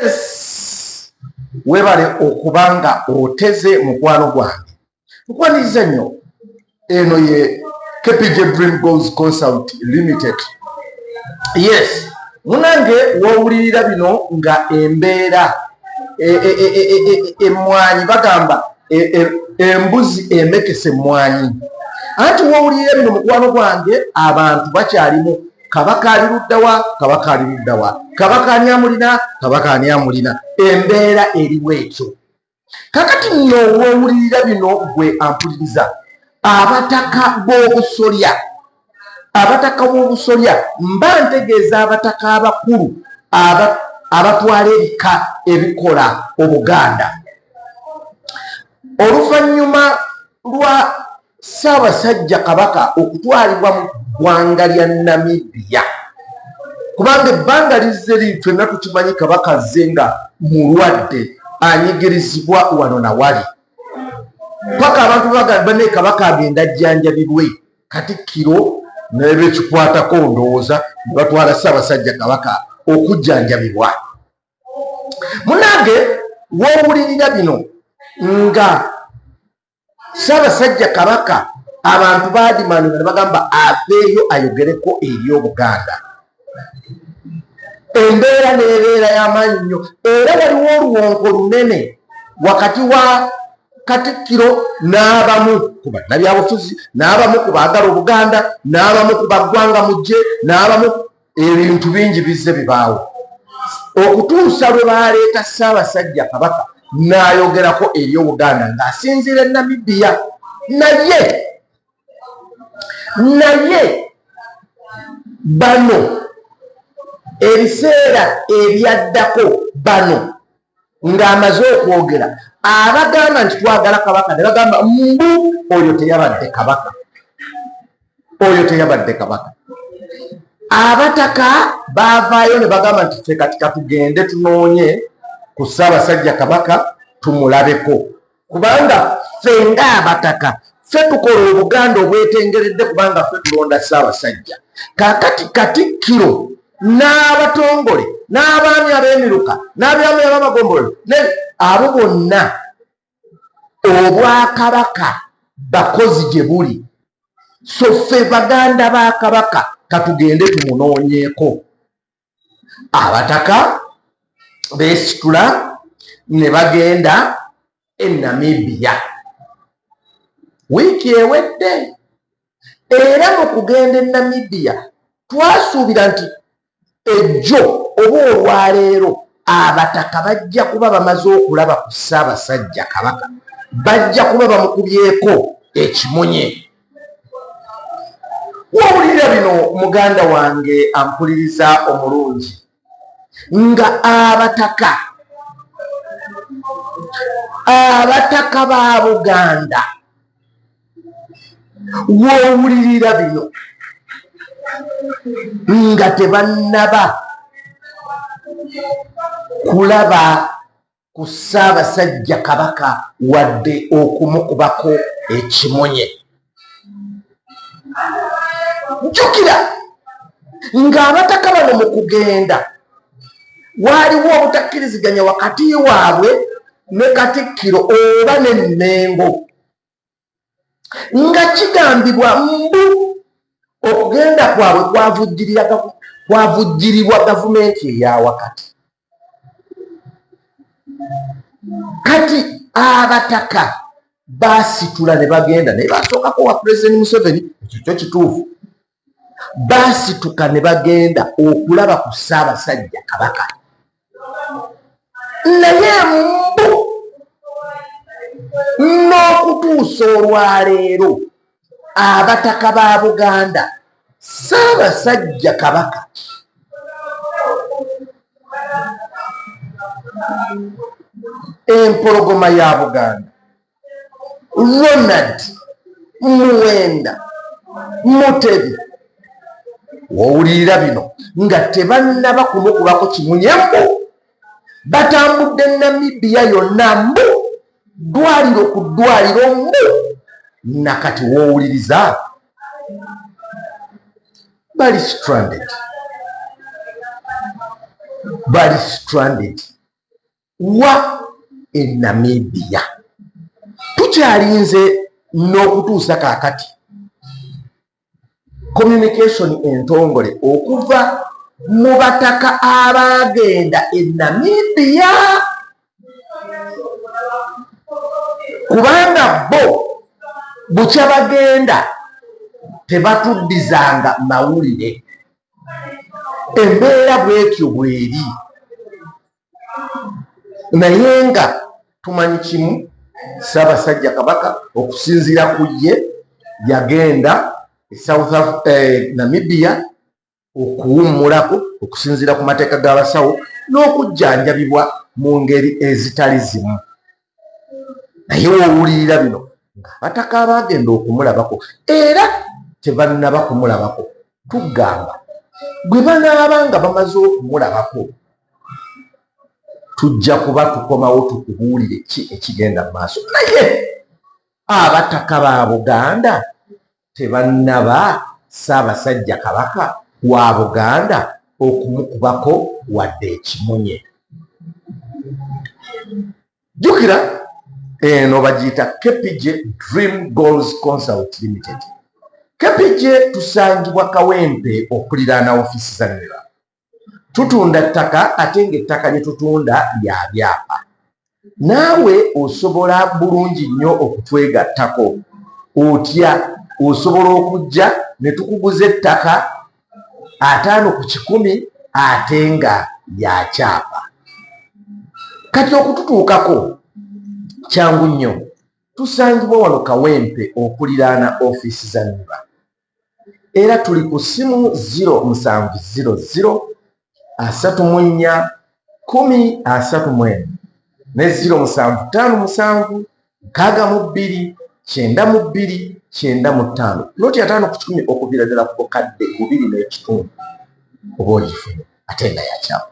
Yes, webale okuba nga oteze mukwano gwange, nkwaniriza nnyo. Eno ye KPJ Dream Goals Consult Limited. Yes, munange, wowulirira bino nga embeera emmwanyi, bagamba embuzi emekese emmwanyi. Anti wowulirira bino, mukwano gwange, abantu bakyalimu Kabaka ali luddawa, Kabaka ali luddawa, Kabaka ani amulina, Kabaka ani amulina. Embeera eri bwetyo. Kakati nno wowulirira bino, gwe ampuliriza, abataka b'obusolya, abataka b'obusolya, mba ntegeeza abataka abakulu abatwala ebika ebikola Obuganda, oluvannyuma lwa Ssaabasajja Kabaka okutwalibwa mu ggwanga lya Namibia, kubanga ebbanga lizze li ffenna tukimanyi Kabaka azze nga mulwadde, anyigirizibwa wano na wali, paka abantu bagamba naye Kabaka agenda ajjanjabibwe. Katikkiro n'ebekikwatako ndowooza ne batwala Ssaabasajja Kabaka okujjanjabibwa. Munange, w'owulirira bino nga Ssaabasajja Kabaka, abantu baadimandinga ne bagamba aveeyo ayogereko eri Obuganda. Embeera n'ebeera y'amaanyi nnyo, era waliwo oluwonko lunene wakati wa Katikkiro n'abamu ku bannabyabufuzi, n'abamu ku baagala Obuganda, n'abamu ku baggwanga mujje, n'abamu. Ebintu bingi bizze bibaawo okutuusa lwe baleeta Ssaabasajja Kabaka n'ayogerako eri Obuganda ng'asinziira e Namibiya. Naye bano ebiseera ebyaddako, bano ng'amaze okwogera, abagamba nti twagala Kabaka ne bagamba mbu oyo teyabadde Kabaka, oyo teyabadde Kabaka. Abataka baavaayo ne bagamba nti ffe kati katugende tunoonye ku Ssaabasajja Kabaka tumulabeko, kubanga ffe ng'abataka ffe tukola Obuganda obwetengeredde, kubanga ffe tulonda Ssaabasajja. Kakati Katikkiro n'abatongole n'abaami ab'emiruka n'abaami ab'amagombolola, abo bonna obwakabaka bakozi gye buli, so ffe baganda ba Kabaka katugende tumunoonyeeko. Abataka beesitula ne bagenda e Namibia wiiki ewedde, era mu kugenda e Namibia twasuubira nti ejjo oba olwaleero abataka bajja kuba bamaze okulaba ku Ssaabasajja Kabaka, bajja kuba bamukubyeko ekimunye. Wowulira bino, muganda wange ampuliriza omulungi, nga abataka ba Buganda, wowulirira bino nga tebannaba kulaba ku Ssaabasajja Kabaka wadde okumukubako ekimunye. Jjukira ng'abataka bano mu kugenda waaliwo obutakkiriziganya wakati waabwe ne Katikkiro oba ne Mmengo, nga kigambibwa mbu okugenda kwabwe kwavujjirirwa gavumenti eya wakati. Kati abataka baasitula ne bagenda, naye basookako wa Pulezidenti Museveni, ekyo kyo kituufu. Baasituka ne bagenda okulaba ku Ssaabasajja Kabaka, naye mbu n'okutuusa olwaleero abataka ba Buganda, Ssaabasajja Kabaka empologoma ya Buganda, Ronald Muwenda Mutebi, wowulirira bino nga tebannaba kumukubako kimunye, mbu batambudde Namibiya yonna, mbu ddwaliro ku ddwaliro, mbu nakati wowuliriza bali stranded, bali stranded. Wa e Namibia tukyalinze n'okutuusa kaakati communication entongole okuva mu bataka abaagenda e Namibia, kubanga bo bukya bagenda tebatuddizanga mawulire. Embeera bwetyo bweri, naye nga tumanyi kimu, Ssaabasajja Kabaka okusinziira ku ye yagenda e South Namibia okuwummulako okusinziira ku mateeka g'abasawo n'okujjanjabibwa mu ngeri ezitali zimu. Naye w'owulirira bino ng'abataka abaagenda okumulabako era tebannaba kumulabako, tugamba bwe banaaba nga bamaze okumulabako tujja kuba tukomawo tukubuulire ki ekigenda mu maaso. Naye abataka ba Buganda tebannaba Ssaabasajja Kabaka wa Buganda okumukubako wadde ekimunye. Jjukira eno bagiyita KPJ Dream Goals Consult Limited. KPJ tusangibwa Kawempe okuliraana ofiisi za NIRA. Tutunda ttaka ate ng'ettaka lye tutunda lya byapa. Naawe osobola bulungi nnyo okutwegattako. Otya? Osobola okujja ne tukuguza ettaka 50 ku 100 ate nga lya kyapa. Kati okututuukako kyangu nnyo. Tusangibwa wano Kawempe okuliraana ofiisi za NIRA. Era tuli ku ssimu 0700 34 10 31 ne 0757 62 92 95. Ploti 50 ku 100 okuviira ddala ku bukadde 2.5 oba ogifunye ate nga yakyapa.